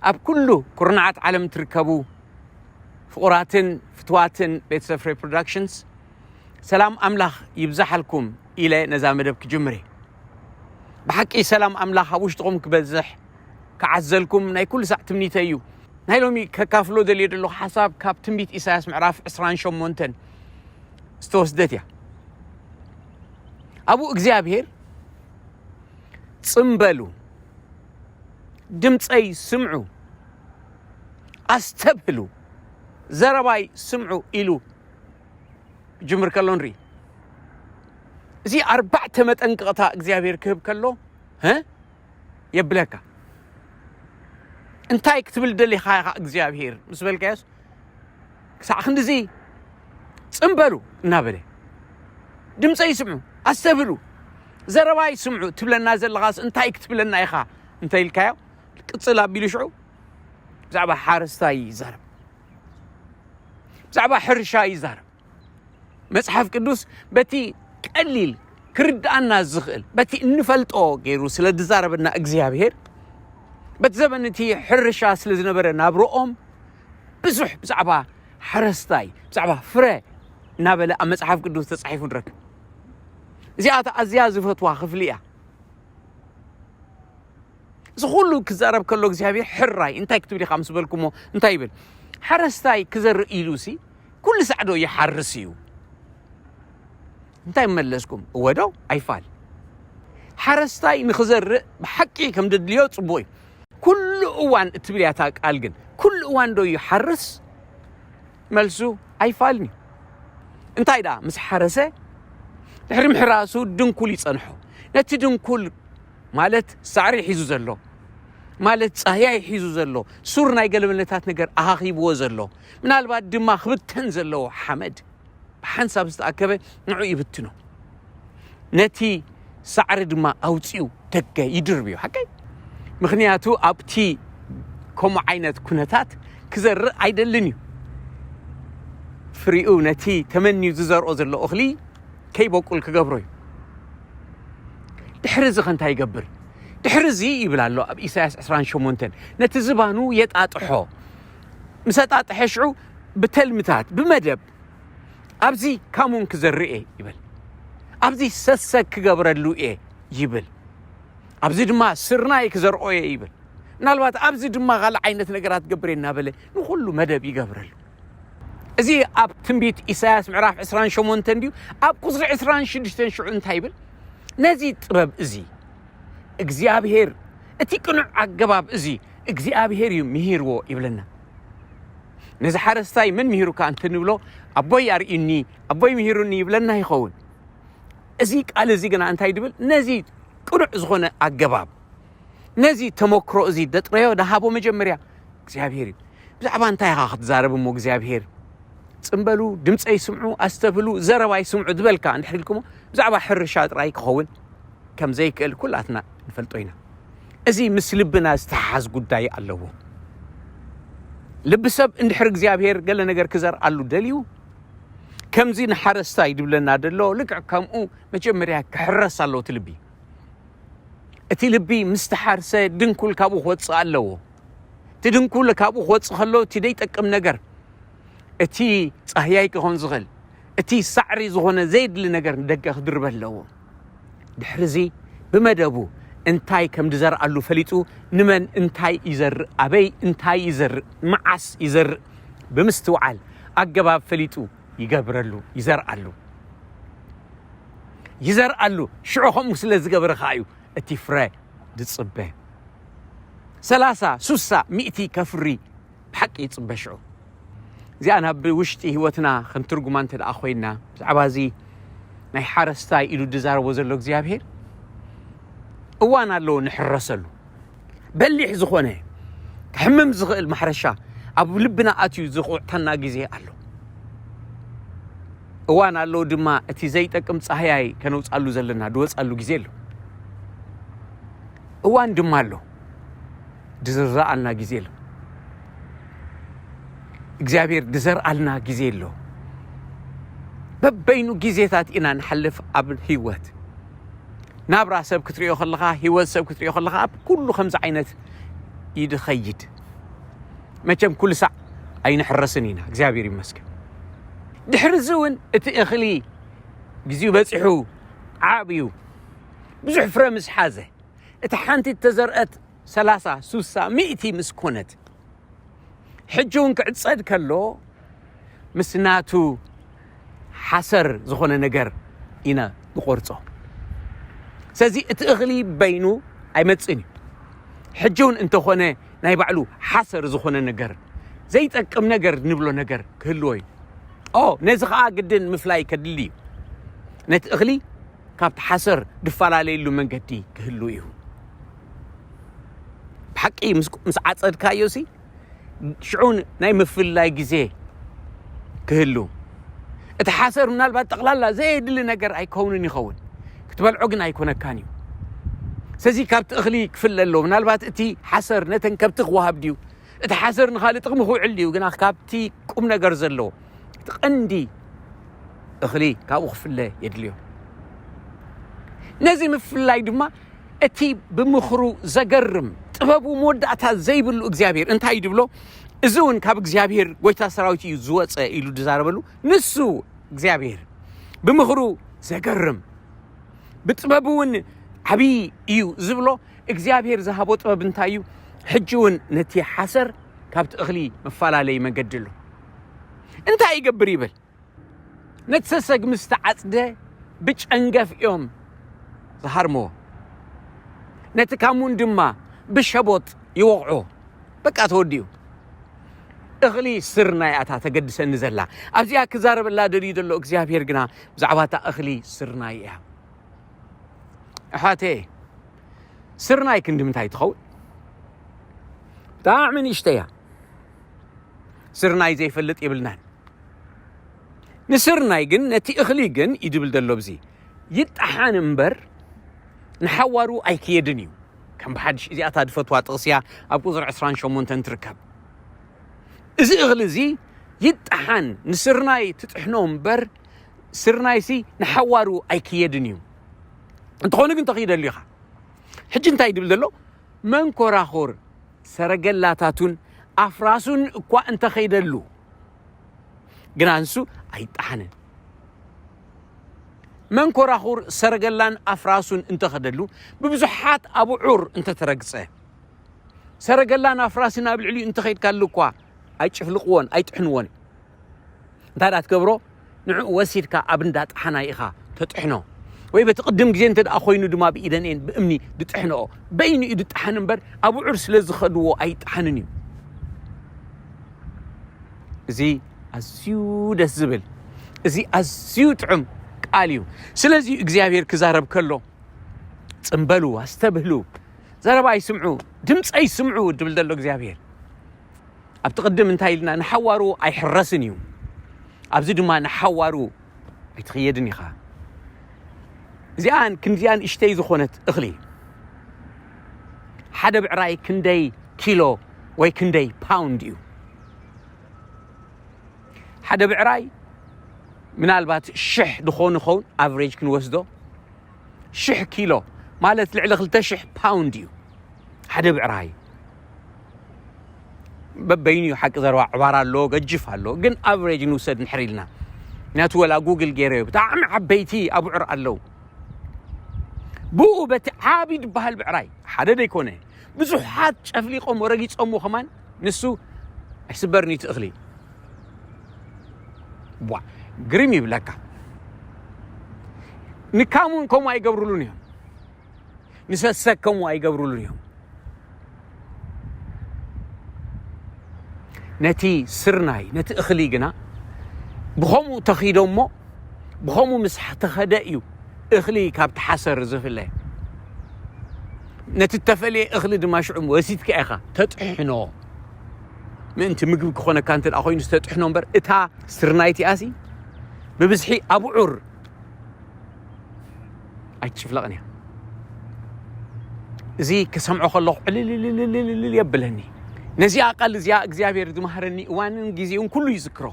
ኣብ ኩሉ ኩርናዓት ዓለም ትርከቡ ፍቑራትን ፍትዋትን ቤተሰብ ፍሬ ፕሮዳክሽንስ፣ ሰላም ኣምላኽ ይብዛሓልኩም ኢለ ነዛ መደብ ክጅምር እየ። ብሓቂ ሰላም ኣምላኽ ኣብ ውሽጥኹም ክበዝሕ ክዓዘልኩም ናይ ኩሉ ሳዕ ትምኒተይ እዩ። ናይ ሎሚ ከካፍሎ ደልየ ዘለኹ ሓሳብ ካብ ትንቢት ኢሳያስ ምዕራፍ ዕስራን ሸሞንተን ዝተወስደት እያ። ኣብኡ እግዚኣብሔር፣ "ጽም በሉ፣ ድምፀይ ስምዑ፣ ኣስተብህሉ፣ ዘረባይ ስምዑ" ኢሉ ጅምር ከሎ ንርኢ። እዚ ኣርባዕተ መጠንቀቕታ እግዚኣብሔር ክህብ ከሎ፣ እ? የብለካ። "እንታይ ክትብል ደሊኻ ኢኻ እግዚኣብሔር?" ምስ በልካዮስ፣ "ክሳዕ ክንድዚ ጽም በሉ" እናበለ፣ "ድምፀይ ስምዑ፣ ኣስተብህሉ፣ ዘረባይ ስምዑ" ትብለና ዘለኻስ እንታይ ክትብለና ኢኻ እንተ ኢልካዮ፣ ቅጽል ኣቢሉ ሽዑ ብዛዕባ ሓረስታይ ይዛረብ፣ ብዛዕባ ሕርሻ ይዛረብ። መጽሓፍ ቅዱስ በቲ ቀሊል ክርድኣና ዝኽእል፣ በቲ እንፈልጦ ገይሩ ስለ ዝዛረበና እግዚኣብሔር፣ በቲ ዘበን እቲ ሕርሻ ስለ ዝነበረ ናብርኦም ብዙሕ ብዛዕባ ሓረስታይ፣ ብዛዕባ ፍረ እናበለ ኣብ መጽሓፍ ቅዱስ ተጻሒፉ ንረክብ። እዚኣ እታ ኣዝያ ዝፈትዋ ክፍሊ እያ። እዚ ኩሉ ክዛረብ ከሎ እግዚኣብሔር ሕራይ እንታይ ክትብል ኢኻ ምስ በልኩሞ እንታይ ይብል? ሓረስታይ ክዘርእ ኢሉ ሲ ኩሉ ሳዕ ዶ ይሓርስ እዩ? እንታይ መለስኩም? እወ ዶ ኣይፋል? ሓረስታይ ንኽዘርእ ብሓቂ ከም ደድልዮ ጽቡቕ እዩ። ኩሉ እዋን እትብል እያ እታ ቃል። ግን ኩሉ እዋን ዶ ይሓርስ? መልሱ ኣይፋልን እዩ። እንታይ ደኣ ምስ ሓረሰ ድሕሪ ምሕራሱ ድንኩል ይጸንሖ። ነቲ ድንኩል ማለት ሳዕሪ ሒዙ ዘሎ፣ ማለት ጻህያይ ሒዙ ዘሎ፣ ሱር ናይ ገለመለታት ነገር ኣኻኺብዎ ዘሎ፣ ምናልባት ድማ ክብተን ዘለዎ ሓመድ ብሓንሳብ ዝተኣከበ ንዑ ይብትኖ። ነቲ ሳዕሪ ድማ ኣውጺኡ ደገ ይድርብዮ። ሓቀይ? ምኽንያቱ ኣብቲ ከምኡ ዓይነት ኩነታት ክዘርእ ኣይደልን እዩ። ፍሪኡ ነቲ ተመንዩ ዝዘርኦ ዘሎ እኽሊ ከይበቁል ክገብሮ እዩ። ድሕሪ እዚ ከ እንታይ ይገብር? ድሕሪ እዚ ይብል ኣሎ ኣብ ኢሳያስ ዕስራን ሸሞንተን፣ ነቲ ዝባኑ የጣጥሖ። ምስ ኣጣጥሐ ሽዑ ብተልምታት፣ ብመደብ፣ "ኣብዚ ካሙን ክዘርእ እየ" ይብል። "ኣብዚ ሰሰግ ክገብረሉ እየ" ይብል። "ኣብዚ ድማ ስርናይ ክዘርኦ እየ" ይብል። ምናልባት "ኣብዚ ድማ ካልእ ዓይነት ነገራት ገብር እየ" እናበለ ንኹሉ መደብ ይገብረሉ። እዚ ኣብ ትንቢት ኢሳያስ ምዕራፍ ዕስራን ሸሞንተን ድዩ? ኣብ ቁጽሪ ዕስራን ሽዱሽተን ሽዑ እንታይ ይብል? ነዚ ጥበብ እዚ እግዚኣብሔር፣ እቲ ቅኑዕ ኣገባብ እዚ እግዚኣብሔር እዩ ምሂርዎ ይብለና። ነዚ ሓረስታይ መን ምሂሩካ እንተ ንብሎ፣ "ኣቦይ ኣርእዩኒ፣ ኣቦይ ምሂሩኒ" ይብለና ይኸውን። እዚ ቃል እዚ ግና እንታይ ድብል? ነዚ ቅኑዕ ዝኾነ ኣገባብ፣ ነዚ ተመክሮ እዚ ደጥረዮ፣ ደሃቦ መጀመርያ እግዚኣብሔር እዩ። ብዛዕባ እንታይ ኢኻ ክትዛረብ እሞ እግዚኣብሔር? "ጽም በሉ፣ ድምፀይ ስምዑ፣ ኣስተብህሉ፣ ዘረባይ ስምዑ" ዝበልካ እንድሕር ኢልኩሞ፣ ብዛዕባ ሕርሻ ጥራይ ክኸውን ከም ዘይክእል ኩላትና ንፈልጦ ኢና። እዚ ምስ ልብና ዝተሓሓዝ ጉዳይ ኣለዎ። ልቢ ሰብ እንድሕር እግዚኣብሔር ገለ ነገር ክዘርኣሉ ደልዩ፣ ከምዚ ንሓረስታይ ድብለና ደሎ፣ ልክዕ ከምኡ መጀመርያ ክሕረስ ኣለዎ እቲ ልቢ። እቲ ልቢ ምስ ተሓርሰ ድንኩል ካብኡ ክወጽእ ኣለዎ። እቲ ድንኩል ካብኡ ክወጽእ ከሎ፣ እቲ ደይጠቅም ነገር፣ እቲ ጻህያይ ክኾን ዝኽእል፣ እቲ ሳዕሪ ዝኾነ ዘየድሊ ነገር ንደገ ክድርበ ኣለዎ። ድሕርዚ ብመደቡ እንታይ ከም ዝዘርኣሉ ፈሊጡ፣ ንመን እንታይ ይዘርእ፣ ኣበይ እንታይ ይዘርእ፣ መዓስ ይዘርእ ብምስትውዓል ኣገባብ ፈሊጡ ይገብረሉ፣ ይዘርኣሉ። ይዘርኣሉ። ሽዑ ከምኡ ስለ ዝገበረ ከኣ እዩ እቲ ፍረ ዝጽበ። ሰላሳ፣ ሱሳ፣ ሚእቲ ከፍሪ ብሓቂ ይጽበ ሽዑ። እዚኣ ናብ ውሽጢ ህይወትና ክንትርጉማ እንተ ደኣ ኮይና፣ ብዛዕባ እዚ ናይ ሓረስታይ ኢሉ ዝዛረቦ ዘሎ እግዚኣብሔር፣ እዋን ኣለዎ ንሕረሰሉ። በሊሕ ዝኾነ፣ ክሕምም ዝኽእል ማሕረሻ ኣብ ልብና ኣትዩ ዝቑዕተና ግዜ ኣሎ። እዋን ኣለዎ ድማ እቲ ዘይጠቅም ጻህያይ ከነውጻሉ ዘለና ዝወጻሉ ግዜ ኣሎ። እዋን ድማ ኣሎ ድዝረኣልና ግዜ ኣሎ። እግዚኣብሔር ድዘርኣልና ግዜ ኣሎ። በበይኑ ግዜታት ኢና ንሓልፍ ኣብ ህይወት። ናብራ ሰብ ክትሪኦ ከለኻ፣ ህይወት ሰብ ክትሪኦ ከለኻ፣ ኣብ ኩሉ ከምዚ ዓይነት እዩ ድኸይድ። መቸም ኩሉ ሳዕ ኣይንሕረስን ኢና፣ እግዚኣብሔር ይመስገን። ድሕሪ እዚ እውን እቲ እኽሊ ግዜኡ በጺሑ ዓብዩ ብዙሕ ፍረ ምስ ሓዘ፣ እታ ሓንቲ እተዘርአት ሰላሳ፣ ሱሳ፣ ሚእቲ ምስ ኮነት፣ ሕጂ እውን ክዕጸድ ከሎ ምስ ናቱ ሓሰር ዝኾነ ነገር ኢና ንቆርጾ። ስለዚ እቲ እኽሊ በይኑ ኣይመጽእን እዩ። ሕጂ እውን እንተኾነ ናይ ባዕሉ ሓሰር ዝኾነ ነገር፣ ዘይጠቅም ነገር ንብሎ ነገር ክህልዎ እዩ። ኦ፣ ነዚ ኸኣ ግድን ምፍላይ ከድሊ እዩ። ነቲ እኽሊ ካብቲ ሓሰር ድፈላለየሉ መንገዲ ክህሉ እዩ። ብሓቂ ምስ፣ ምስ ዓጸድካዮ ሲ ሽዑ ናይ ምፍላይ ግዜ ክህሉ። እቲ ሓሰር ምናልባት ጠቕላላ ዘየድሊ ነገር ኣይከውንን ይኸውን፣ ክትበልዖ ግን ኣይኮነካን እዩ። ስለዚ ካብቲ እኽሊ ክፍለ ኣለዎ። ምናልባት እቲ ሓሰር ነተን ከብቲ ክወሃብ ድዩ? እቲ ሓሰር ንኻልእ ጥቕሚ ክውዕል ድዩ? ግና ካብቲ ቁም ነገር ዘለዎ፣ እቲ ቀንዲ እኽሊ ካብኡ ክፍለ የድልዮ። ነዚ ምፍላይ ድማ እቲ ብምኽሩ ዘገርም፣ ጥበቡ መወዳእታ ዘይብሉ እግዚኣብሔር እንታይ እዩ ድብሎ? እዚ እውን ካብ እግዚኣብሔር ጐይታ ሰራዊት እዩ ዝወጸ ኢሉ ዝዛረበሉ፣ ንሱ እግዚኣብሔር ብምኽሩ ዘገርም፣ ብጥበቡ እውን ዓብዪ እዩ ዝብሎ እግዚኣብሔር ዝሃቦ ጥበብ እንታይ እዩ? ሕጂ እውን ነቲ ሓሰር ካብቲ እኽሊ መፈላለዪ መገዲ ኣሎ። እንታይ ይገብር ይብል? ነቲ ሰሰግ ምስ ተዓጽደ ብጨንገፍ እዮም ዝሃርምዎ። ነቲ ካሙን ድማ ብሸቦጥ ይወቕዖ። በቃ ተወዲኡ። እኽሊ ስርናይ እያ እታ ተገድሰኒ ዘላ። ኣብዚኣ ክዛረበላ ደልዩ ዘሎ እግዚኣብሔር ግና ብዛዕባ እታ እኽሊ ስርናይ እያ። ኣሕዋተየ፣ ስርናይ ክንዲ ምንታይ ትኸውን? ብጣዕሚ ንእሽተይ እያ። ስርናይ ዘይፈልጥ የብልናን። ንስርናይ ግን፣ ነቲ እኽሊ ግን እዩ ድብል ዘሎ ኣብዚ፣ ይጠሓን እምበር ንሓዋሩ ኣይክየድን እዩ። ከም ብሓድሽ እዚኣታ ድፈትዋ ጥቕሲ እያ፣ ኣብ ቁጽሪ ዕስራን ሸሞንተን ትርከብ። እዚ እኽሊ እዚ ይጠሓን፣ ንስርናይ ትጥሕኖ እምበር ስርናይሲ ንሓዋሩ ኣይክየድን እዩ። እንተኾነ ግን ተኺደሉ ኢኻ። ሕጂ እንታይ ድብል ዘሎ? መንኮራኹር ሰረገላታቱን ኣፍራሱን እኳ እንተኸይደሉ፣ ግና ንሱ ኣይጠሓንን። መንኮራኹር ሰረገላን ኣፍራሱን እንተኸደሉ፣ ብብዙሓት ኣቡዑር እንተተረግጸ፣ ሰረገላን ኣፍራስን ኣብ ልዕሊኡ እንተኸይድካሉ እኳ ኣይጭፍልቕዎን፣ ኣይጥሕንዎን። እንታይ ደኣ ትገብሮ? ንዕኡ ወሲድካ ኣብ እንዳ ጠሓናይ ኢኻ ተጥሕኖ። ወይ በቲ ቅድም ግዜ እንተ ደኣ ኮይኑ ድማ ብኢደንኤን ብእምኒ ድጥሕንኦ። በይኑ እዩ ድጠሓን እምበር፣ ኣቡዑር ስለ ዝኸድዎ ኣይጠሓንን እዩ። እዚ ኣዝዩ ደስ ዝብል፣ እዚ ኣዝዩ ጥዑም ቃል እዩ። ስለዚ እግዚኣብሔር ክዛረብ ከሎ፣ "ጽም በሉ፣ ኣስተብህሉ፣ ዘረባይ ስምዑ፣ ድምፀይ ስምዑ" ድብል ዘሎ እግዚኣብሔር። ኣብቲ ቅድም እንታይ ኢልና? ንሓዋሩ ኣይሕረስን እዩ። ኣብዚ ድማ ንሓዋሩ ኣይትኽየድን ኢኻ። እዚኣን ክንዲኣን እሽተይ ዝኾነት እኽሊ፣ ሓደ ብዕራይ ክንደይ ኪሎ ወይ ክንደይ ፓውንድ እዩ? ሓደ ብዕራይ ምናልባት ሽሕ ድኾን ይኸውን፣ ኣቨሬጅ ክንወስዶ፣ ሽሕ ኪሎ ማለት ልዕሊ ክልተ ሽሕ ፓውንድ እዩ ሓደ ብዕራይ። በበይኑ እዩ ሓቂ ዘረባ፣ ዕባር ኣሎ፣ ገጅፍ ኣሎ፣ ግን ኣቨሬጅ ንውሰድ እንድሕር ኢልና፣ ምክንያቱ ወላ ጉግል ገይረዮ፣ ብጣዕሚ ዓበይቲ ኣቡዕር ኣለዉ። ብኡ በቲ ዓቢ ዝበሃል ብዕራይ ሓደ ደይኮነ፣ ብዙሓት ጨፍሊቖም ረጊጾምዎ ከማን ንሱ ኣይስበርን እዩ እቲ እኽሊ። ቧ፣ ግርም ይብለካ። ንካሙን ከምኡ ኣይገብሩሉን እዮም። ንሰሰግ ከምኡ ኣይገብሩሉን እዮም። ነቲ ስርናይ፣ ነቲ እኽሊ ግና ብኸምኡ ተኺዶ እሞ፣ ብኸምኡ ምስ ተኸደ እዩ እኽሊ ካብቲ ሓሰር ዝፍለ። ነቲ እተፈልየ እኽሊ ድማ ሽዑ ወሲድካ ኢኻ ተጥሕኖ። ምእንቲ ምግቢ ክኾነካ እንተ ደኣ ኮይኑ ዝተጥሕኖ እምበር፣ እታ ስርናይ እቲኣሲ ብብዝሒ ኣቡዑር ኣይትጭፍለቕን እያ። እዚ ክሰምዖ ከለኹ ዕልልልልልልል የብለኒ። ነዚኣ ቃል እዚኣ እግዚኣብሔር ዝመሃረኒ እዋንን ግዜውን ኩሉ ይዝክሮ።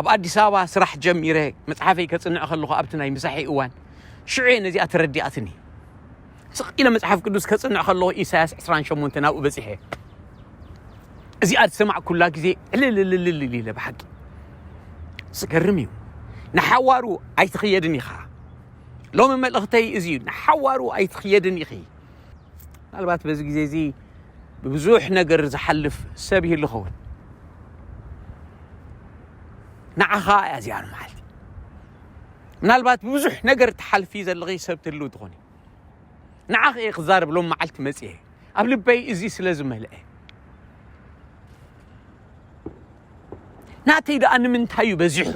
ኣብ ኣዲስ ኣበባ ስራሕ ጀሚረ መጽሓፈይ ከጽንዕ ከለኹ ኣብቲ ናይ ምሳሐይ እዋን ሽዑ እየ ነዚኣ ተረዲኣትኒ። ስቕ ኢለ መጽሓፍ ቅዱስ ከጽንዕ ከለኹ ኢሳያስ ዕስራን ሸሞንተ ናብኡ በጺሐ። እዚኣ ዝሰማዕኩላ ግዜ ዕልልልልልል ኢለ ብሓቂ። ዝገርም እዩ። ንሓዋሩ ኣይትኽየድን ኢኻ። ሎሚ መልእኽተይ እዚ እዩ። ንሓዋሩ ኣይትኽየድን ኢኺ። ምናልባት በዚ ግዜ እዚ ብብዙሕ ነገር ዝሓልፍ ሰብ ይህሉ ኸውን። ንዓኻ እያ እዚኣ መዓልቲ። ምናልባት ብብዙሕ ነገር ትሓልፊ ዘለኺ ሰብ ትህልው ትኾኒ። ንዓኺ እየ ክዛረብ ሎም መዓልቲ መጽየ። ኣብ ልበይ እዚ ስለ ዝመልአ። ናተይ ደኣ ንምንታይ እዩ በዚሑ?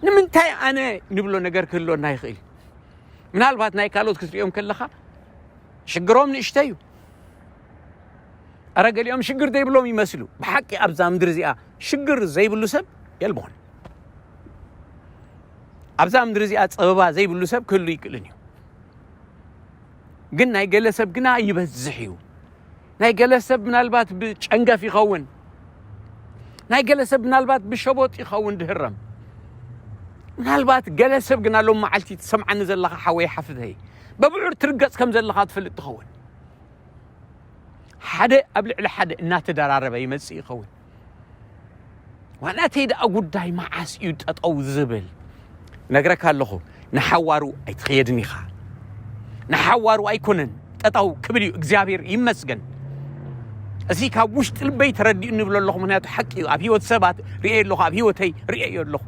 ንምንታይ ኣነ ንብሎ ነገር ክህልወና ይኽእል። ምናልባት ናይ ካልኦት ክትሪኦም ከለኻ ሽግሮም ንእሽተይ እዩ። ኣረ ገሊኦም ሽግር ዘይብሎም ይመስሉ። ብሓቂ ኣብዛ ምድሪ እዚኣ ሽግር ዘይብሉ ሰብ የልቦን። ኣብዛ ምድሪ እዚኣ ጸበባ ዘይብሉ ሰብ ክህሉ ይክእልን እዩ። ግን ናይ ገለ ሰብ ግና ይበዝሕ እዩ። ናይ ገለ ሰብ ምናልባት ብጨንገፍ ይኸውን። ናይ ገለ ሰብ ምናልባት ብሸቦጥ ይኸውን ድህረም። ምናልባት ገለ ሰብ ግና ሎም መዓልቲ ትሰምዓኒ ዘለኻ ሓወይ ሓፍተይ፣ በብዑር ትርገጽ ከም ዘለኻ ትፈልጥ ትኸውን። ሓደ ኣብ ልዕሊ ሓደ እናተደራረበ ይመጽእ ይኸውን። ዋናተይ ደኣ ጉዳይ መዓስ እዩ ጠጠው ዝብል? ነግረካ ኣለኹ፣ ንሓዋሩ ኣይትኸየድን ኢኻ። ንሓዋሩ ኣይኮነን ጠጠው ክብል እዩ። እግዚኣብሔር ይመስገን። እዚ ካብ ውሽጢ ልበይ ተረዲኡ ንብሎ ኣለኹ። ምክንያቱ ሓቂ እዩ። ኣብ ህይወት ሰባት ርእየ ኣለኹ፣ ኣብ ህይወተይ ርእየ ኣለኹ።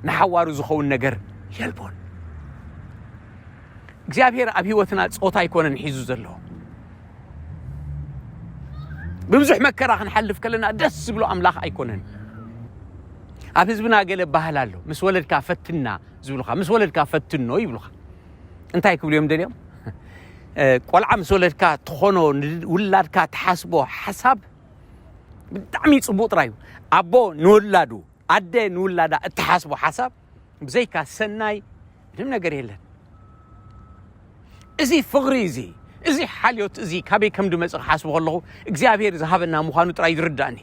ንሓዋሩ ዝኸውን ነገር የልቦን። እግዚኣብሔር ኣብ ህይወትና ጾታ ኣይኮነን ሒዙ ዘሎ። ብብዙሕ መከራ ክንሓልፍ ከለና ደስ ዝብሎ ኣምላኽ ኣይኮነን። ኣብ ህዝብና ገለ ባህል ኣሎ፣ ምስ ወለድካ ፈትና ዝብሉኻ፣ ምስ ወለድካ ፈትኖ ይብሉኻ። እንታይ ክብሉ እዮም ደልዮም? እ፣ ቆልዓ ምስ ወለድካ ትኾኖ፣ ንውላድካ ትሓስቦ ሓሳብ ብጣዕሚ ጽቡቕ ጥራይ እዩ። ኣቦ ንውላዱ፣ ኣደ ንውላዳ እትሓስቦ ሓሳብ ብዘይካ ሰናይ ምንም ነገር የለን። እዚ ፍቕሪ እዚ፣ እዚ ሓልዮት እዚ ካበይ ከም ድመጽእ ክሓስቦ ከለኹ እግዚኣብሔር ዝሃበና ምዃኑ ጥራይ ዝርዳእኒ።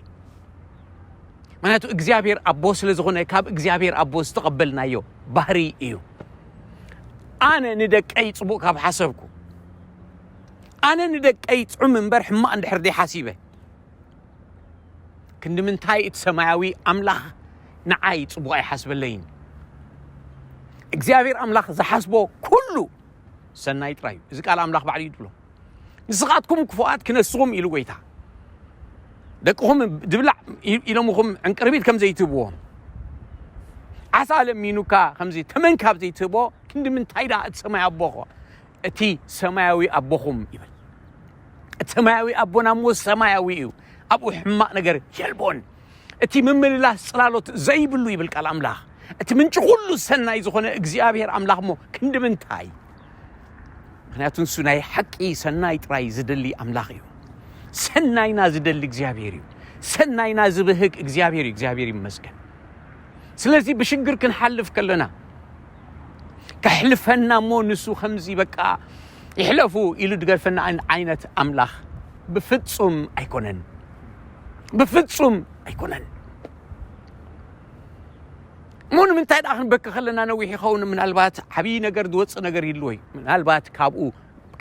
ምክንያቱ እግዚኣብሔር ኣቦ ስለ ዝኾነ ካብ እግዚኣብሔር ኣቦ ዝተቐበልናዮ ባህሪ እዩ። ኣነ ንደቀይ ጽቡቕ ካብ ሓሰብኩ፣ ኣነ ንደቀይ ጥዑም እምበር ሕማቕ እንድሕር ደይ ሓሲበ፣ ክንዲ ምንታይ እቲ ሰማያዊ ኣምላኽ ንዓይ ጽቡቕ ኣይሓስበለይን? እግዚኣብሔር ኣምላኽ ዝሓስቦ ኩሉ ሰናይ ጥራይ እዩ። እዚ ቃል ኣምላኽ ባዕሉ እዩ ዝብሎ። ንስኻትኩም ክፉኣት ክነስኹም ኢሉ ጎይታ። ደቅኹም ድብላዕ ኢ-፣ ኢሎምኹም ዕንቅርቢት ከም ዘይትህብዎም። ዓሳ ለሚኑካ ከምዚ ተመን ካብ ዘይትህቦ ክንዲ ምንታይ ደኣ እቲ ሰማይ ኣቦ ኸ-፣ እቲ ሰማያዊ ኣቦኹም ይብል። እቲ ሰማያዊ ኣቦና እሞ ሰማያዊ እዩ። ኣብኡ ሕማቕ ነገር የልቦን። እቲ ምምልላስ ጽላሎት ዘይብሉ ይብል ቃል ኣምላኽ። እቲ ምንጪ ኩሉ ሰናይ ዝኾነ እግዚኣብሔር ኣምላኽ እሞ ክንዲ ምንታይ? ምክንያቱ ንሱ ናይ ሓቂ ሰናይ ጥራይ ዝደሊ ኣምላኽ እዩ። ሰናይና ዝደሊ እግዚኣብሔር እዩ። ሰናይና ዝብህግ እግዚኣብሔር እዩ። እግዚኣብሔር ይመስገን። ስለዚ ብሽግር ክንሓልፍ ከለና ከሕልፈና እሞ ንሱ ከምዚ በቃ ይሕለፉ ኢሉ ድገድፈና ኣን-፣ ዓይነት ኣምላኽ ብፍጹም ኣይኮነን። ብፍጹም ኣይኮነን። እሞ ንምንታይ ደኣ ክንበኪ ከለና ነዊሕ ይኸውን? ምናልባት ዓብዪ ነገር ዝወፅእ ነገር ይህልዎ እዩ። ምናልባት ካብኡ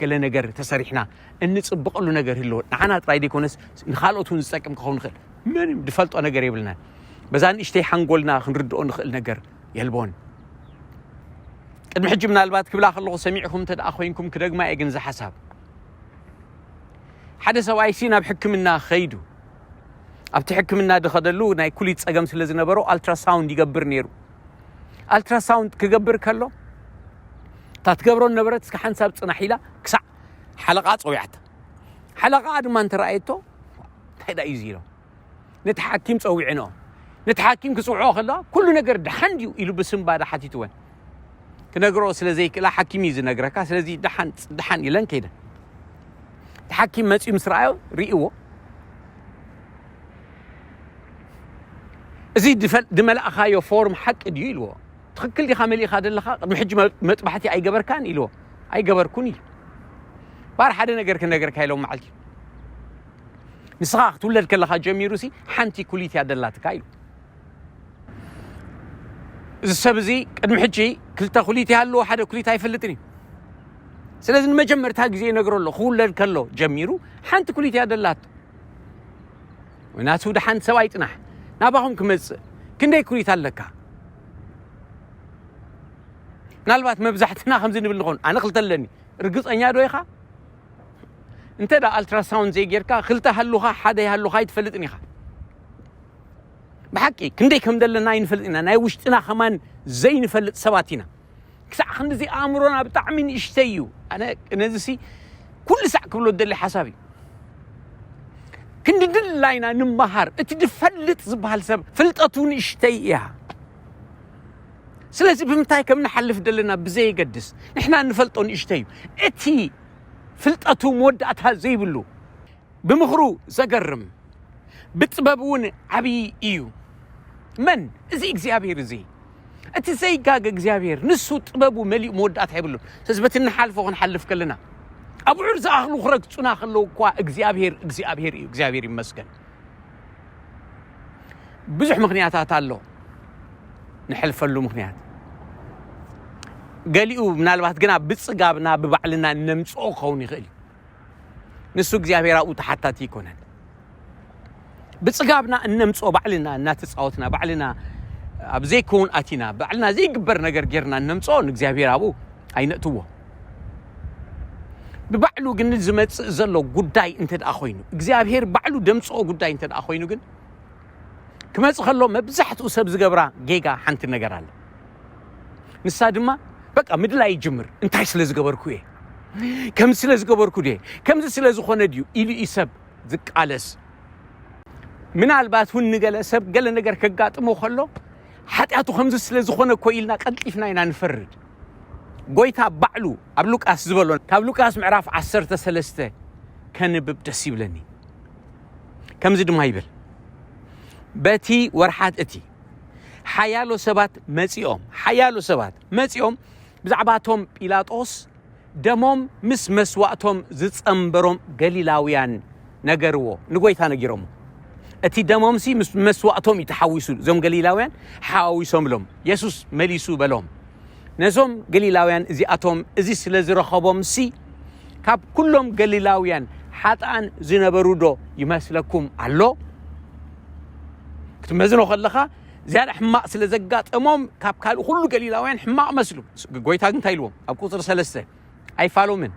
ገለ ነገር ተሰሪሕና እንጽብቐሉ ነገር ይህልዎ። ንዓና ጥራይ ዘይኮነስ ንኻልኦት እውን ዝጠቅም ክኸውን ይኽእል። ምንም ዝፈልጦ ነገር የብልናን። በዛ ንእሽተይ ሓንጎልና ክንርድኦ ንኽእል ነገር የልቦን። ቅድሚ ሕጂ ምናልባት ክብላ ከለኹ ሰሚዕኹም እንተ ደኣ ኮይንኩም ክደግማ እየ ግን እዚ ሓሳብ። ሓደ ሰብኣይ ሲ ናብ ሕክምና ኸይዱ። ኣብቲ ሕክምና ዝኸደሉ ናይ ኩሊት ጸገም ስለ ዝነበሮ ኣልትራሳውንድ ይገብር ነይሩ። ኣልትራሳውንድ ክገብር ከሎ እታ ትገብሮ ነበረት እስከ ሓንሳብ ጽናሕ ኢላ ክሳዕ ሓለቓ ጸዊዓታ። ሓለቓ ድማ እንተረኣየቶ እንታይ ደኣ እዩ እዚ ኢሎ። ነቲ ሓኪም ጸዊዕንኦ። ነቲ ሓኪም ክጽውዖ ከለዋ ኩሉ ነገር ደሓን ድዩ ኢሉ ብስንባደ ሓቲትወን። ክነግርኦ ስለ ዘይክእላ ሓኪም እዩ ዝነግረካ። ስለዚ ደሓን፣ ደሓን ኢለን ከይደን። እቲ ሓኪም መጺኡ ምስ ረኣዮ ርእይዎ። እዚ ድፈል-፣ ድመላእኻዮ ፎርም ሓቂ ድዩ ኢልዎ። ትኽክል ዲኻ መሊእኻ ዘለኻ? ቅድሚ ሕጂ መ-፣ መጥባሕቲ ኣይገበርካን ኢልዎ። ኣይገበርኩን ኢሉ። ባር ሓደ ነገር ክነገርካ ኢሎም መዓልቲ። ንስኻ ክትውለድ ከለኻ ጀሚሩ ሲ ሓንቲ ኩሊት እያ ደላትካ ኢሉ። እዚ ሰብ እዚ ቅድሚ ሕጂ ክልተ ኩሊት ይሃልዎ ሓደ ኩሊት ኣይፈልጥን እዩ። ስለዚ ንመጀመርታ ግዜ ይነግሮ ኣሎ። ክውለድ ከሎ ጀሚሩ ሓንቲ ኩሊት እያ ደላት። ናቱ ደሓን ሰብኣይ ጽናሕ ናባኹም ክመጽእ ክንደይ ኩሪት ኣለካ? ምናልባት መብዛሕትና ከምዚ ንብል ንኾን፣ ኣነ ክልተ ኣለኒ። ርግጸኛ ዶ ኢኻ? እንተ ደኣ ኣልትራሳውንድ ዘይጌርካ፣ ክልተ ሃሉኻ ሓደ ይሃሉኻ ኣይትፈልጥን ኢኻ። ብሓቂ ክንደይ ከም ዘለና ኣይንፈልጥ ኢና። ናይ ውሽጥና ከማን ዘይንፈልጥ ሰባት ኢና። ክሳዕ ክንድዚ ኣእምሮና ብጣዕሚ ንእሽተይ እዩ። ኣነ ነዚሲ ኩሉ ሳዕ ክብሎ ዝደሊ ሓሳብ እዩ። ክንዲ ድላይና ንመሃር። እቲ ዝፈልጥ ዝበሃል ሰብ ፍልጠቱ ንእሽተይ እያ። ስለዚ ብምንታይ ከም ንሓልፍ ዘለና ብዘየገድስ፣ ንሕና እንፈልጦ ንእሽተይ እዩ። እቲ ፍልጠቱ መወዳእታ ዘይብሉ፣ ብምኽሩ ዘገርም፣ ብጥበብ እውን ዓብዪ እዩ። መን? እዚ እግዚኣብሔር እዚ። እቲ ዘይጋገ እግዚኣብሔር፣ ንሱ ጥበቡ መሊኡ መወዳእታ የብሉን። ስለዚ በቲ እንሓልፎ ክንሓልፍ ከለና፣ ኣብዑር ዝኣኽሉ ክረግጹና ከለዉ እኳ እግዚኣብሔር፣ እግዚኣብሔር እዩ። እግዚኣብሔር ይመስገን። ብዙሕ ምኽንያታት ኣሎ ንሕልፈሉ ምኽንያት። ገሊኡ ምናልባት ግና ብጽጋብና ብባዕልና እነምጽኦ ክኸውን ይኽእል እዩ። ንሱ እግዚኣብሔር ኣብኡ ተሓታቲ ኣይኮነን። ብጽጋብና እነምጽኦ ባዕልና እናተጻወትና፣ ባዕልና ኣብ ዘይከውን ኣቲና፣ ባዕልና ዘይግበር ነገር ጌርና እነምጽኦ ንእግዚኣብሔር ኣብኡ ኣይነእትዎ። ብባዕሉ ግን ዝመጽእ ዘሎ ጉዳይ እንተ ደኣ ኮይኑ፣ እግዚኣብሔር ባዕሉ ደምጽኦ ጉዳይ እንተ ደኣ ኮይኑ ግን፣ ክመጽእ ከሎ መብዛሕትኡ ሰብ ዝገብራ ጌጋ ሓንቲ ነገር ኣለ። ንሳ ድማ በቃ ምድላይ ይጅምር። እንታይ ስለ ዝገበርኩ እየ? ከምዚ ስለ ዝገበርኩ ድየ? ከምዚ ስለ ዝኾነ ድዩ? ኢሉ እዩ ሰብ ዝቃለስ። ምናልባት እውን ንገለ ሰብ ገለ ነገር ከጋጥሞ ከሎ፣ ሓጢኣቱ ከምዚ ስለ ዝኾነ እኮ ኢልና ቀልጢፍና ኢና ንፈርድ። ጎይታ ባዕሉ ኣብ ሉቃስ ዝበሎ፣ ካብ ሉቃስ ምዕራፍ ዓሰርተ ሰለስተ ከንብብ ደስ ይብለኒ። ከምዚ ድማ ይብል፣ በቲ ወርሓት እቲ ሓያሎ ሰባት መጺኦም፣ ሓያሎ ሰባት መጺኦም ብዛዕባ እቶም ጲላጦስ ደሞም ምስ መስዋእቶም ዝጸንበሮም ገሊላውያን ነገርዎ፣ ንጎይታ ነጊሮሞ። እቲ ደሞምሲ ምስ መስዋእቶም እዩ ተሓዊሱ፣ እዞም ገሊላውያን ሓዋዊሶምሎም። የሱስ መሊሱ በሎም፣ ነዞም ገሊላውያን እዚኣቶም እዚ ስለ ዝረኸቦምሲ፣ ካብ ኩሎም ገሊላውያን ሓጥኣን ዝነበሩ ዶ ይመስለኩም ኣሎ? ክትመዝኖ ከለኻ፣ ዝያዳ ሕማቕ ስለ ዘጋጠሞም፣ ካብ ካልእ ኩሉ ገሊላውያን ሕማቕ መስሉ። ጎይታ ግን እንታይ ኢልዎም? ኣብ ቁጽሪ ሰለስተ፣ ኣይፋሎምን።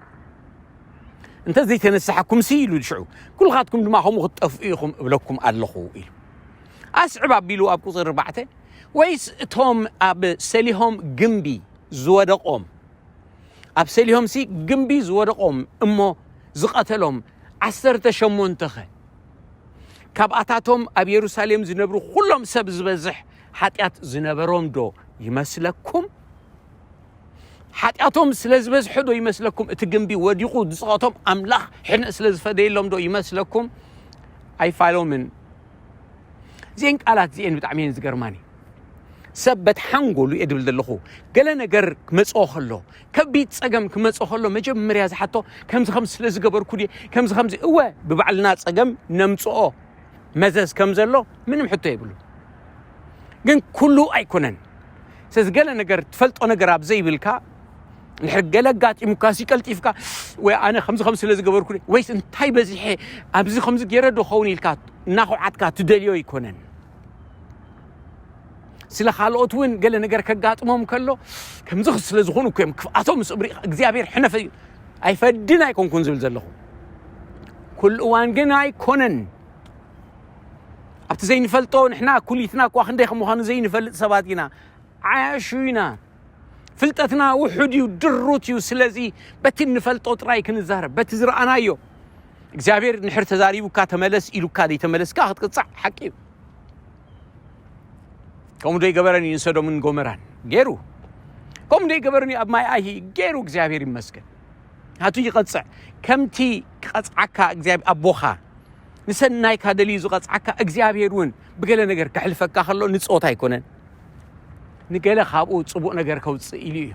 እንተ ዘይተነሳሕኩምሲ ኢሉ ሽዑ፣ ኩልኻትኩም ድማ ከምኡ ክትጠፍኡ ኢኹም እብለኩም ኣለኹ ኢሉ። ኣስዕብ ኣቢሉ ኣብ ቁጽሪ ኣርባዕተ፣ ወይስ እቶም ኣብ ሰሊሆም ግምቢ ዝወደቖም፣ ኣብ ሰሊሆምሲ ግምቢ ዝወደቖም እሞ ዝቐተሎም ዓሰርተ ሸሞንተ ኸ? ካብኣታቶም ኣብ የሩሳሌም ዝነብሩ ኩሎም ሰብ ዝበዝሕ ሓጢኣት ዝነበሮም ዶ ይመስለኩም? ሓጢኣቶም ስለ ዝበዝሐ ዶ ይመስለኩም እቲ ግምቢ ወዲቑ ዝጸቐቶም ኣምላኽ ሕነ ስለ ዝፈደየሎም ዶ ይመስለኩም? ኣይፋሎምን። እዚአን ቃላት እዚአን ብጣዕሚ እየን ዝገርማኒ። ሰብ በቲ ሓንጎሉ እየ ድብል ዘለኹ። ገለ ነገር ክመጽኦ ከሎ፣ ከቢድ ጸገም ክመጽኦ ከሎ፣ መጀመርያ ዝሓቶ፣ ከምዚ ከምዚ ስለ ዝገበርኩ ድየ? ከምዚ ከምዚ። እወ፣ ብባዕልና ጸገም ነምጽኦ፣ መዘዝ ከም ዘሎ ምንም ሕቶ የብሉ። ግን ኩሉ ኣይኮነን። ስለዚ ገለ ነገር፣ ትፈልጦ ነገር ኣብ ዘይብልካ፣ እንድሕር ገለ ኣጋጢሙካ፣ ሲ ቀልጢፍካ፣ ወይ ኣነ ከምዚ ከምዚ ስለ ዝገበርኩ ድየ? ወይስ እንታይ በዚሐ፣ ኣብዚ ከምዚ ገይረ ዶ ኸውን ኢልካ እናኹዓትካ ትደልዮ ኣይኮነን። ስለ ካልኦት እውን ገለ ነገር ከጋጥሞም ከሎ፣ ከምዚ ስለ ዝኾኑ እኮ እዮም ክፍኣቶም ምስ እብሪ እግዚኣብሔር ሕነፈ እዩ። ኣይፈድን ኣይኮንኩን ዝብል ዘለኹ። ኩሉ እዋን ግን ኣይኮነን። ኣብቲ ዘይንፈልጦ፣ ንሕና ኩሊትና እኳ ክንደይ ከም ምዃኑ ዘይንፈልጥ ሰባት ኢና። ዓያሹ ኢና። ፍልጠትና ውሑድ እዩ፣ ድሩት እዩ። ስለዚ በቲ እንፈልጦ ጥራይ ክንዛረብ፣ በቲ ዝረኣናዮ። እግዚኣብሔር እንድሕር ተዛሪቡካ፣ ተመለስ ኢሉካ ዘይተመለስካ ክትቅጻዕ ሓቂ እዩ። ከምኡ ዶ ይገበረን እዩ ንሰዶምን ጎመራን? ገይሩ። ከምኡ ዶ ይገበረን እዩ ኣብ ማይ ኣይሂ? ገይሩ። እግዚኣብሔር ይመስገን። ናቱ ይቐጽዕ። ከምቲ ክቐጽዓካ እግዚኣብሔር ኣቦኻ ንሰናይካ ደልዩ ዝቐጽዓካ፣ እግዚኣብሔር እውን ብገለ ነገር ከሕልፈካ ከሎ ንጾት ኣይኮነን። ንገለ ካብኡ ጽቡቕ ነገር ከውጽእ ኢሉ እዩ።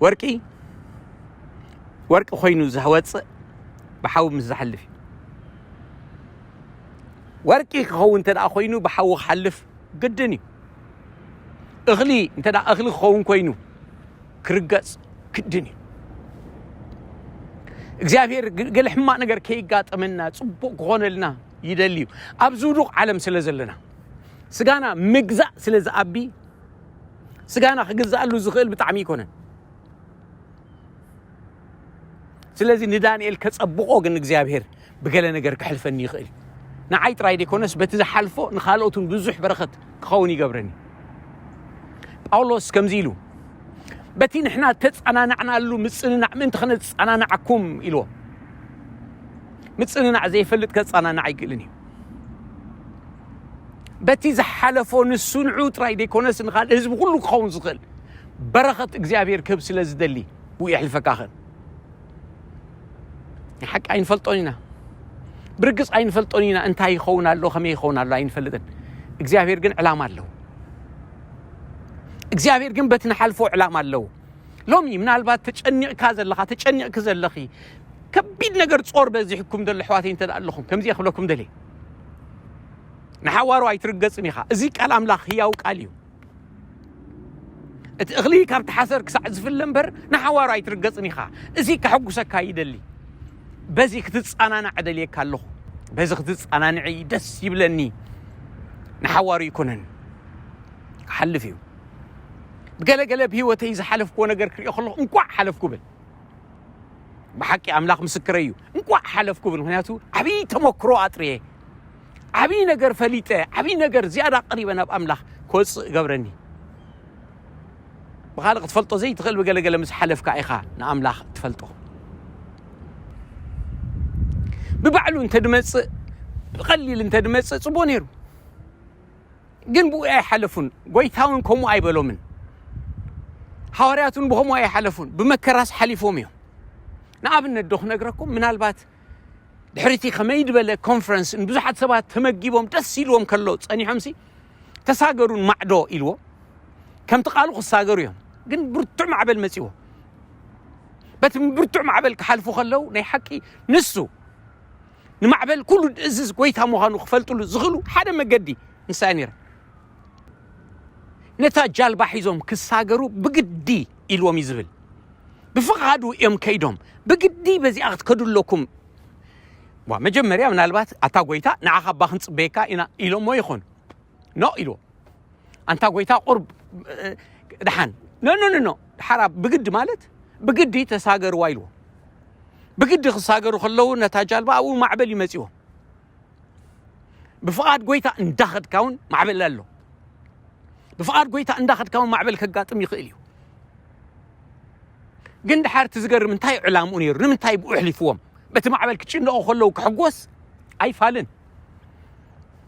ወርቂ፣ ወርቂ ኮይኑ ዝወጽእ ብሓዊ ምስ ዝሓልፍ እዩ። ወርቂ ክኸውን እንተ ደኣ ኮይኑ ብሓዊ ክሓልፍ ግድን እዩ። እኽሊ እንተ ደኣ እኽሊ ክኸውን ኮይኑ ክርገጽ ግድን እዩ። እግዚኣብሔር ገለ ሕማቕ ነገር ከይጋጠመና ጽቡቕ ክኾነልና ይደሊ እዩ። ኣብ ዝውዱቕ ዓለም ስለ ዘለና፣ ስጋና ምግዛእ ስለ ዝኣቢ፣ ስጋና ክግዛኣሉ ዝኽእል ብጣዕሚ ኣይኮነን። ስለዚ ንዳንኤል ከጸብቖ ግን እግዚኣብሔር ብገለ ነገር ክሕልፈኒ ይኽእል እዩ። ንዓይ ጥራይ ደይኮነስ በቲ ዝሓልፎ ንኻልኦት እውን ብዙሕ በረኸት ክኸውን ይገብረኒ። ጳውሎስ ከምዚ ኢሉ፣ በቲ ንሕና ተጸናናዕናሉ ምጽንናዕ ምእንቲ ከነጸናንዓኩም ኢልዎ። ምጽንናዕ ዘይፈልጥ ከጸናንዕ ኣይክእልን እዩ። በቲ ዝሓለፎ ንሱ ንዑ ጥራይ ደይኮነስ ንኻልእ ህዝቢ ኩሉ ክኸውን ዝኽእል በረኸት እግዚኣብሔር ክህብ ስለ ዝደሊ ብኡ የሕልፈካ ኽእል። ንሓቂ ኣይንፈልጦን ኢና። ብርግጽ ኣይንፈልጦን ኢና እንታይ ይኸውን ኣሎ፣ ከመይ ይኸውን ኣሎ ኣይንፈልጥን። እግዚኣብሔር ግን ዕላማ ኣለዎ። እግዚኣብሔር ግን በቲ ንሓልፎ ዕላማ ኣለዎ። ሎሚ ምናልባት ተጨኒቕካ ዘለኻ፣ ተጨኒቕኪ ዘለኺ፣ ከቢድ ነገር ጾር በዚሕኩም ዘሎ ኣሕዋተይ እንተ ደኣ ኣለኹም፣ ከምዚ እየ ክብለኩም ደልየ። ንሓዋሩ ኣይትርገጽን ኢኻ። እዚ ቃል ኣምላኽ ህያው ቃል እዩ። እቲ እኽሊ ካብቲ ሓሰር ክሳዕ ዝፍለ እምበር ንሓዋሩ ኣይትርገጽን ኢኻ። እዚ ከሐጉሰካ ይደሊ። በዚ ክትጸናናዕ እደልየካ ኣለኹ። በዚ ክትጸናንዒ ደስ ይብለኒ። ንሓዋሩ ኣይኮነን። ክሓልፍ እዩ። ብገለገለ ብህይወተይ ዝሓለፍክዎ ነገር ክሪኦ ከለኹ እንቋዕ ሓለፍኩ ብል። ብሓቂ ኣምላኽ ምስክረይ እዩ። እንቋዕ ሓለፍኩ ብል። ምኽንያቱ ዓብዪ ተመክሮ ኣጥርየ፣ ዓብዪ ነገር ፈሊጠ፣ ዓብዪ ነገር ዝያዳ ቀሪበ ናብ ኣምላኽ ክወጽእ እገብረኒ። ብኻልእ ክትፈልጦ ዘይትኽእል ብገለገለ ምስ ሓለፍካ ኢኻ ንኣምላኽ ትፈልጦ። ብባዕሉ እንተ ድመጽእ፣ ብቐሊል እንተ ድመጽእ ጽቡቕ ነይሩ። ግን ብኡ ኣይሓለፉን። ጎይታ እውን ከምኡ ኣይበሎምን። ሃዋርያት እውን ብኸምኡ ኣይሓለፉን። ብመከራስ ሓሊፎም እዮም። ንኣብነት ዶ ክነግረኩም፣ ምናልባት ድሕሪቲ ከመይ ዝበለ ኮንፈረንስ ንብዙሓት ሰባት ተመጊቦም ደስ ኢልዎም ከሎ ጸኒሖምሲ፣ "ተሳገሩ ንማዕዶ" ኢልዎ። ከምቲ ቃሉ ክሳገሩ እዮም። ግን ብርቱዕ ማዕበል መጺዎ። በቲ ብርቱዕ ማዕበል ክሓልፉ ከለዉ ናይ ሓቂ ንሱ ንማዕበል ኩሉ ዝእዝዝ ጎይታ ምዃኑ ክፈልጥሉ ዝኽእሉ ሓደ መገዲ ንሳ እያ ነይራ። ነታ ጃልባ ሒዞም ክሳገሩ ብግዲ ኢልዎም እዩ ዝብል። ብፍቓዱ እዮም ከይዶም። ብግዲ በዚኣ ክትከዱ ኣለኩም። ዋ፣ መጀመርያ ምናልባት ኣታ ጎይታ ንዓኻ እባ ክንጽበየካ ኢና ኢሎሞ ይኾኑ። ኖ ኢልዎ። ኣንታ ጎይታ ቁርብ፣ እ፣ ደሓን። ኖ፣ ኖ፣ ኖ፣ ኖ። ደሓራ ብግዲ ማለት ብግዲ ተሳገርዋ ኢልዎ። ብግዲ ክሳገሩ ከለዉ ነታ ጃልባ ኣብኡ ማዕበል ይመጽዎ። ብፍቓድ ጎይታ እንዳኸድካ እውን ማዕበል ኣሎ። ብፍቓድ ጎይታ እንዳኸድካ እውን ማዕበል ከጋጥም ይኽእል እዩ። ግን ድሓር እቲ ዝገርም እንታይ ዕላምኡ ነይሩ? ንምንታይ ብኡ ኣሕሊፍዎም? በቲ ማዕበል ክጭነቑ ከለዉ ክሕጎስ ኣይፋልን።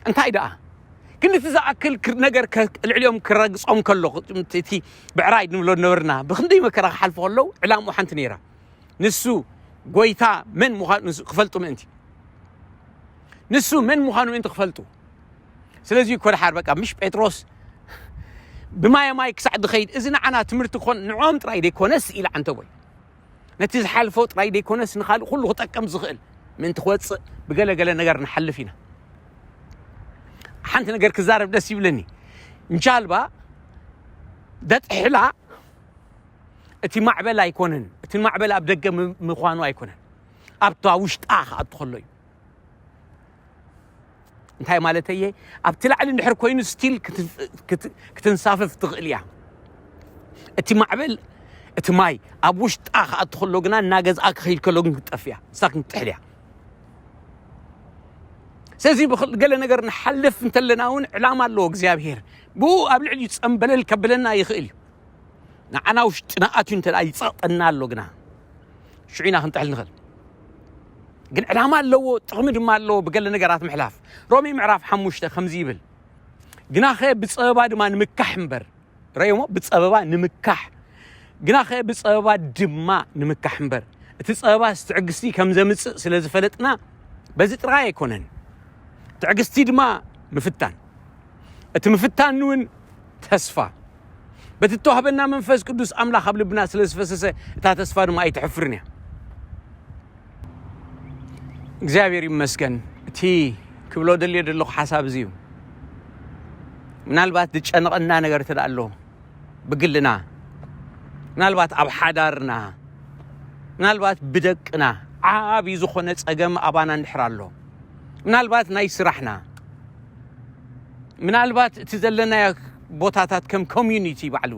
እንታይ ደኣ? ግን እቲ ዝኣክል ክር-፣ ነገር ከ-፣ ልዕሊኦም ክረግጾም ከሎ፣ እቲ ብዕራይ ንብሎ ነበርና፣ ብኽንደይ መከራ ክሓልፉ ከለዉ ዕላምኡ ሓንቲ ነይራ። ንሱ ጎይታ መን ምዃኑ ንሱ ክፈልጡ ምእንቲ። ንሱ መን ምዃኑ ምእንቲ ክፈልጡ። ስለዚ እኮ ደሓር በቃ ምሽ ጴጥሮስ ብማየ ማይ ክሳዕ ድኸይድ፣ እዚ ንዓና ትምህርቲ ክኾን ንዕኦም ጥራይ ደይኮነስ ኢለ ዓንተቦይ። ነቲ ዝሓልፎ ጥራይ ደይኮነስ ንኻልእ ኩሉ ክጠቅም ዝኽእል ምእንቲ ክወጽእ ብገለገለ ነገር ንሓልፍ ኢና። ሓንቲ ነገር ክዛረብ ደስ ይብለኒ። ጃልባ ደጥሕላ እቲ ማዕበል ኣይኮነን። እቲ ማዕበል ኣብ ደገ ም-፣ ምዃኑ ኣይኮነን። ኣብታ ውሽጣ ክኣቱ ከሎ እዩ። እንታይ ማለተይ እየ? ኣብቲ ላዕሊ እንድሕር ኮይኑ ስቲል ክት-፣ ክት-፣ ክትንሳፈፍ ትኽእል እያ። እቲ ማዕበል፣ እቲ ማይ ኣብ ውሽጣ ክኣቱ ከሎ ግና እናገዝኣ ክኸይድ ከሎ ግን ክትጠፍእ እያ። ንሳ ክትጥሕል እያ። ስለዚ ብኽል-፣ ገለ ነገር ንሓልፍ እንተለና እውን ዕላማ ኣለዎ እግዚኣብሔር። ብኡ ኣብ ልዕሊኡ ጸምበለል ከብለና ይኽእል እዩ። ንዓና ውሽጥና ኣትዩ እንተ ደኣ ይጸቕጠና ኣሎ ግና ሽዑ ኢና ክንጥሕል ንኽእል። ግን ዕላማ ኣለዎ፣ ጥቕሚ ድማ ኣለዎ ብገለ ነገራት ምሕላፍ። ሮሜ ምዕራፍ ሓሙሽተ ከምዚ ይብል፣ "ግናኸ ብጸበባ ድማ ንምካሕ እምበር"፣ ረእዮሞ፣ ብጸበባ ንምካሕ፣ "ግናኸ ብጸበባ ድማ ንምካሕ እምበር፣ እቲ ጸበባስ ትዕግስቲ ከም ዘምጽእ ስለ ዝፈለጥና፣ በዚ ጥራይ ኣይኮነን፣ ትዕግስቲ ድማ ምፍታን፣ እቲ ምፍታን እውን ተስፋ፣ በቲ እተዋህበና መንፈስ ቅዱስ ኣምላኽ ኣብ ልብና ስለ ዝፈሰሰ፣ እታ ተስፋ ድማ ኣይተሕፍርን እያ።" እግዚኣብሔር ይመስገን። እቲ ክብሎ ደልዮ ዘለኹ ሓሳብ እዚ እዩ። ምናልባት ዝጨነቐና ነገር እንተ ደኣ ኣሎ፣ ብግልና፣ ምናልባት ኣብ ሓዳርና፣ ምናልባት ብደቅና፣ ዓቢ ዝኾነ ጸገም ኣባና እንድሕር ኣሎ፣ ምናልባት ናይ ስራሕና፣ ምናልባት እቲ ዘለናዮ ቦታታት ከም ኮሚዩኒቲ ባዕሉ፣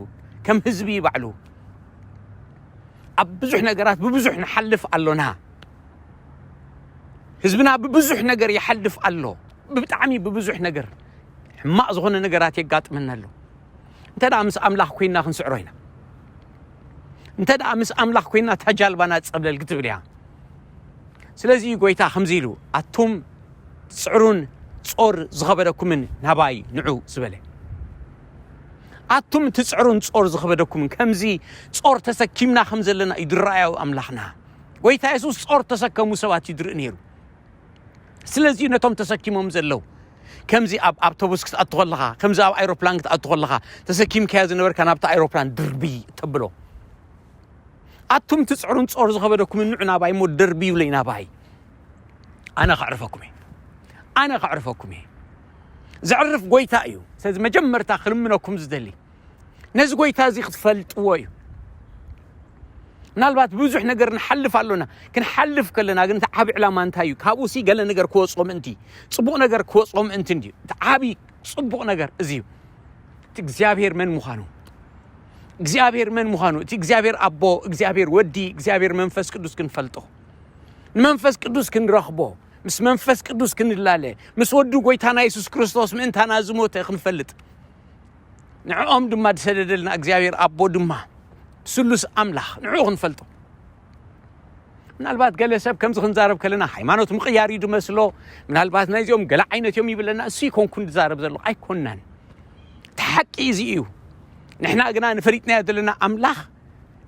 ከም ህዝቢ ባዕሉ፣ ኣብ ብዙሕ ነገራት ብብዙሕ ንሓልፍ ኣሎና። ህዝብና ብብዙሕ ነገር ይሓልፍ ኣሎ። ብጣዕሚ ብብዙሕ ነገር ሕማቕ ዝኾነ ነገራት የጋጥመና ኣሎ። እንተ ደኣ ምስ ኣምላኽ ኮይንና ክንስዕሮ ኢና። እንተ ደኣ ምስ ኣምላኽ ኮይንና እታ ጃልባና ጸብለል ክትብል እያ። ስለዚ እዩ ጎይታ ከምዚ ኢሉ፣ ኣቱም ትጽዕሩን ጾር ዝኸበደኩምን ናባይ ንዑ ዝበለ። ኣቱም ትጽዕሩን ጾር ዝኸበደኩምን፣ ከምዚ ጾር ተሰኪምና ከም ዘለና እዩ ዝረኣዮ ኣምላኽና። ጎይታ የሱስ ጾር ተሰከሙ ሰባት እዩ ዝርኢ ነይሩ። ስለዚ ነቶም ተሰኪሞም ዘለዉ፣ ከምዚ ኣብ ኣውቶቡስ ክትኣቱ ከለኻ፣ ከምዚ ኣብ ኣይሮፕላን ክትኣቱ ከለኻ፣ ተሰኪምካዮ ዝነበርካ ናብቲ ኣይሮፕላን ድርብይ ተብሎ። ኣቱም ትጽዕሩን ጾር ዝኸበደኩምን ንዑ ናባይ እሞ ደርብዩለይ ናባይ። ኣነ ከዕርፈኩም እየ። ኣነ ከዕርፈኩም እየ። ዘዕርፍ ጎይታ እዩ። ስለዚ መጀመርታ ክልምነኩም ዝደሊ፣ ነዚ ጎይታ እዚ ክትፈልጥዎ እዩ። ምናልባት ብዙሕ ነገር ንሓልፍ ኣሎና። ክንሓልፍ ከለና ግን እቲ ዓቢ ዕላማ እንታይ እዩ? ካብኡ ሲ ገለ ነገር ክወጽኦ ምእንቲ፣ ጽቡቕ ነገር ክወጽኦ ምእንቲ እንድዩ። እቲ ዓቢ ጽቡቕ ነገር እዚ እዩ። እቲ እግዚኣብሔር መን ምዃኑ፣ እግዚኣብሔር መን ምዃኑ፣ እቲ እግዚኣብሔር ኣቦ፣ እግዚኣብሔር ወዲ፣ እግዚኣብሔር መንፈስ ቅዱስ ክንፈልጦ። ንመንፈስ ቅዱስ ክንረኽቦ፣ ምስ መንፈስ ቅዱስ ክንላለ፣ ምስ ወዱ ጎይታና የሱስ ክርስቶስ ምእንታና ዝሞተ ክንፈልጥ። ንዕኦም ድማ ዝሰደደልና እግዚኣብሔር ኣቦ ድማ ስሉስ ኣምላኽ ንዕኡ ክንፈልጦ። ምናልባት ገለ ሰብ ከምዚ ክንዛረብ ከለና ሃይማኖት ምቕያር እዩ ዝመስሎ። ምናልባት ናይዚኦም ገለ ዓይነት እዮም ይብለና። እሱ ይኮንኩን ዝዛረብ ዘለኹ ኣይኮናን። እቲ ሓቂ እዚ እዩ። ንሕና ግና ንፈሊጥናዮ ዘለና ኣምላኽ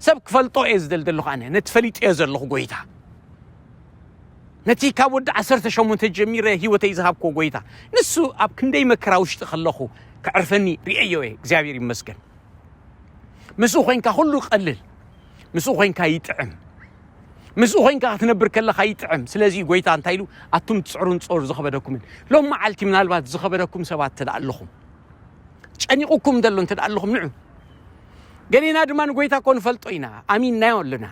ሰብ ክፈልጦ እየ ዝደል ዘለኹ ኣነ። ነቲ ፈሊጠዮ ዘለኹ ጎይታ። ነቲ ካብ ወዲ ዓሰርተ ሸሞንተ ጀሚረ ህይወተይ ዝሃብክዎ ጎይታ። ንሱ ኣብ ክንደይ መከራ ውሽጢ ከለኹ ከዕርፈኒ ርእየዮ እየ። እግዚኣብሔር ይመስገን። ምስኡ ኮይንካ ኩሉ ቀልል። ምስኡ ኮይንካ ይጥዕም። ምስኡ ኮይንካ ክትነብር ከለኻ ይጥዕም። ስለዚ ጎይታ እንታይ ኢሉ? ኣቱም ትጽዕሩን ጾር ዝኸበደኩምን። ሎም መዓልቲ ምናልባት ዝኸበደኩም ሰባት እንተ ደኣ ኣለኹም፣ ጨኒቑኩም ዘሎ እንተ ደኣ ኣለኹም፣ ንዑ። ገሌና ድማ ንጎይታ እኮ ንፈልጦ ኢና፣ ኣሚንናዮ ኣለና።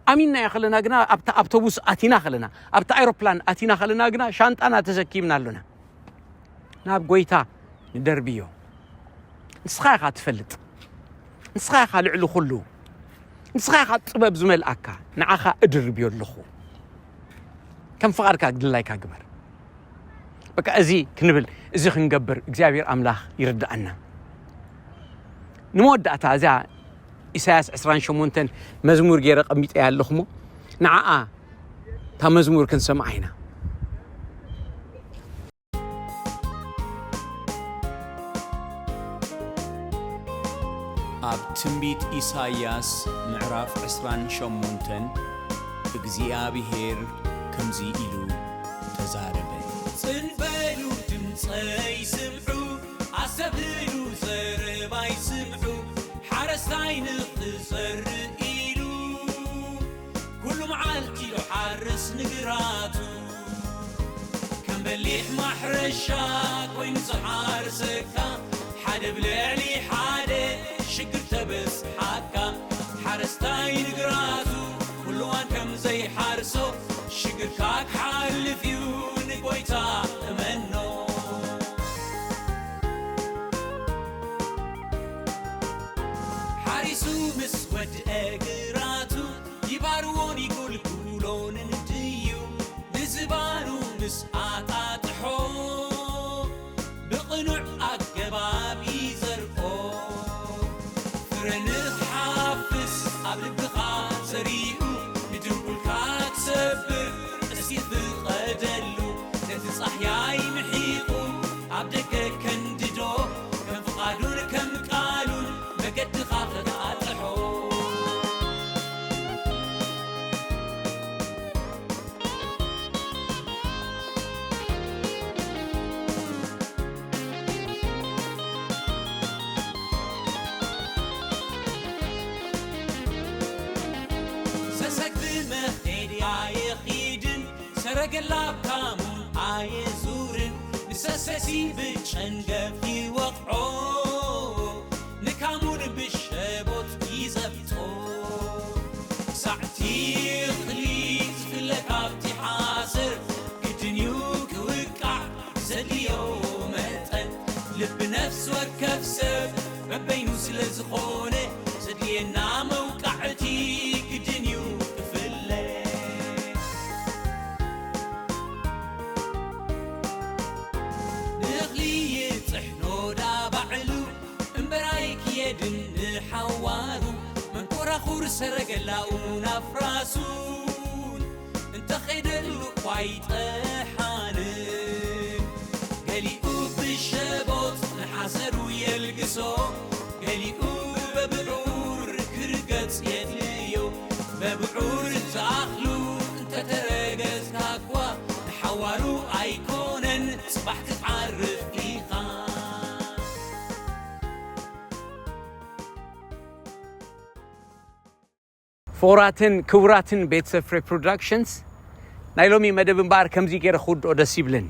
ኣሚንናዮ ከለና ግና ኣብታ ኣውቶቡስ ኣቲና ከለና፣ ኣብታ ኣይሮፕላን ኣቲና ከለና ግና ሻንጣና ተሰኪምና ኣሎና። ናብ ጎይታ ንደርብዮ። ንስኻ ኢኻ ትፈልጥ። ንስኻ ኢኻ ልዕሊ ኩሉ። ንስኻ ኢኻ ጥበብ ዝመልኣካ። ንዓኻ እድርብዮ ኣለኹ። ከም ፍቓድካ ድላይካ ግበር። በቃ እዚ ክንብል፣ እዚ ክንገብር እግዚኣብሔር ኣምላኽ ይርድኣና። ንመወዳእታ እዛ ኢሳያስ ዕስራን ሸሞንተን መዝሙር ገይረ ቀሚጠያ ኣለኹሞ፣ ንዓኣ እታ መዝሙር ክንሰምዓ ኢና። ኣብ ትንቢት ኢሳይያስ ምዕራፍ ዕስራን ሸሞንተን እግዚኣብሄር ከምዚ ኢሉ ተዛረበ። ጽን በሉ፣ ድምጸይ ስምዑ፣ ኣስተብህሉ፣ ዘረባይ ስምዑ። ሓረስታይ ንኽዘርእ ኢሉ፣ ኩሉ መዓልቲ ይሓርስ ንግራቱ። ከም በሊሕ ማሕረሻ ኮይኑ ዝሓርሰካ፣ ሓደ ብልዕሊ ሓደ ሽግር ተበስሓካ። ሓረስታይ ንግራቱ ኩሉ እዋን ከም ዘይሓርሶ፣ ሽግርካ ክሓልፍ እዩ፣ ንጎይታ እመኖ። ሓሪሱ ምስ ወድአ ግራቱ፣ ይባርዎን ይጉልጉሎን እንድዩ። ንዝባኑ ምስ ኣጣጥሖ፣ ብቕኑዕ ኣገባብ ይዘርኦ። ፍረ ንኽሓፍስ ኣብ ልብኻ ዘሪኡ፣ ንድንቁልካ ክሰብር እስቲ ፍቐደሉ። ነቲ ጻህያይ ምሒቑ፣ ኣብ ደገ ከንድዶ፣ ከም ፍቓዱን ከም ቃሉን መገድኻ ክጣጥሖ። ሰሰግ ብመኼድ ኣይኺድን፣ ሰረገላ ኣብ ካሙን ኣየዙርን፣ ንሰሰሲ ብጨንገፍ ይወቕዖ፣ ንካሙን ብሸቦት ይዘብጦ። ሳዕቲ እኽሊ ዝፍለ በበይኑ ስለ ዝኾነ ዘድልየና መውቃዕቲ ግድን እዩ ክፍለ። ንእኽሊ ይጥሕኖ ዳ ባዕሉ እምበራይ ክየድን ንሓዋሩ መንኮራኹር ሰረገላኡን ኣፍራሱን እንተኸይደሉ እኳ ይጠሓን። ገሊኡ ብሸቦት ንሓሰሩ የልግሶ፣ ገሊኡ በብዑር ክርገጽ የድልዮ። በብዑር ዝኣኽሉ እንተተረገጽካ እኳ ንሓዋሩ ኣይኮነን ጽባሕ ክትዓርፍ ኢኻ። ፍቑራትን ክቡራትን ቤተሰብ ፍሬ ፕሮዳክሽንስ፣ ናይ ሎሚ መደብ እምበኣር ከምዚ ገይረ ክውድኦ ደስ ይብለኒ።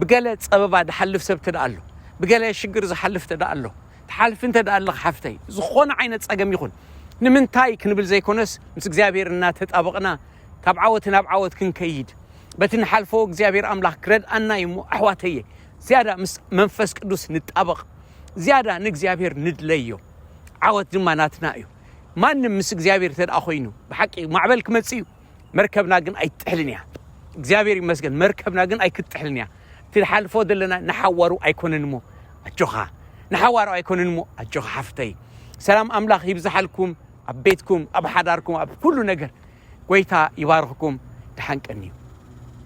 ብገለ ጸበባ ዝሓልፍ ሰብ ተደኣ ኣሎ፣ ብገለ ሽግር ዝሓልፍ ተደኣ ኣሎ፣ ትሓልፊ እንተ ደኣ ኣለኻ ሓፍተይ፣ ዝኾነ ዓይነት ጸገም ይኹን፣ ንምንታይ ክንብል ዘይኮነስ፣ ምስ እግዚኣብሔር እናተጣበቕና ካብ ዓወት ናብ ዓወት ክንከይድ፣ በቲ ንሓልፎ እግዚኣብሔር ኣምላኽ ክረድኣና እዩ እሞ፣ ኣሕዋተየ፣ ዝያዳ ምስ መንፈስ ቅዱስ ንጣበቕ፣ ዝያዳ ንእግዚኣብሔር ንድለዮ፣ ዓወት ድማ ናትና እዩ። ማንም ምስ እግዚኣብሔር እንተ ደኣ ኮይኑ፣ ብሓቂ ማዕበል ክመጽእ እዩ፣ መርከብና ግን ኣይትጥሕልን እያ። እግዚኣብሔር ይመስገን፣ መርከብና ግን ኣይክትጥሕልን እያ። እቲ ንሓልፎ ዘለና ንሓዋሩ ኣይኮነን እሞ፣ ኣጆኻ። ንሓዋሩ ኣይኮነን እሞ፣ ኣጆኻ ሓፍተይ። ሰላም ኣምላኽ ይብዝሓልኩም፣ ኣብ ቤትኩም፣ ኣብ ሓዳርኩም፣ ኣብ ኩሉ ነገር። ጎይታ ይባርኽኩም። ደሓን ቀንዩ።